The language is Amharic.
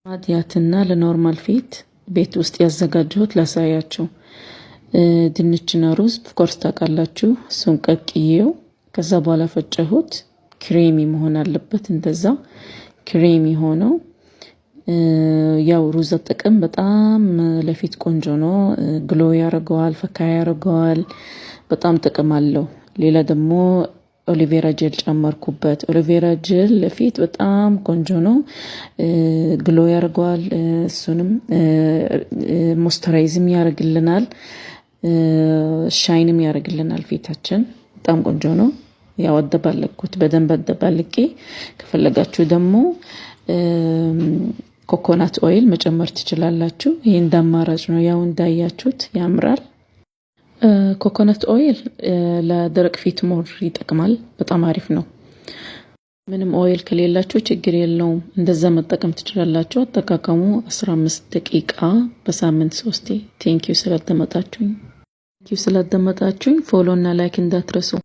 ማድያትና ለ normal ፊት ቤት ውስጥ ያዘጋጀሁት ላሳያችሁ። ድንችና ሩዝ of course ታውቃላችሁ። እሱን ቀቅዬው ከዛ በኋላ ፈጨሁት። Creamy መሆን አለበት። እንደዛ creamy ሆነው ያው ሩዝ ጥቅም በጣም ለፊት ቆንጆ ነው። Glow ያደርገዋል፣ ፈካ ያደርገዋል። በጣም ጥቅም አለው። ሌላ ደግሞ aloe vera gel ጨመርኩበት። Aloe vera gel ለፊት በጣም ቆንጆ ነው፣ glow ያደርገዋል። እሱንም moisturize ም ያደርግልናል፣ shine ም ያደርግልናል ፊታችን። በጣም ቆንጆ ነው። ያው አደባለቅኩት በደንብ አደባልቄ፣ ከፈለጋችሁ ደግሞ coconut oil መጨመር ትችላላችሁ። ይህ እንደ አማራጭ ነው። ያው እንዳያችሁት ያምራል። Coconut oil ለደረቅ ፊት more ይጠቅማል። በጣም አሪፍ ነው። ምንም oil ከሌላችሁ ችግር የለውም፣ እንደዛ መጠቀም ትችላላችሁ። አጠቃቀሙ 15 ደቂቃ በሳምንት ሶስቴ። Thank you ስላዳመጣችሁኝ። Thank you ስላዳመጣችሁኝ። Follow እና like እንዳትረሱ።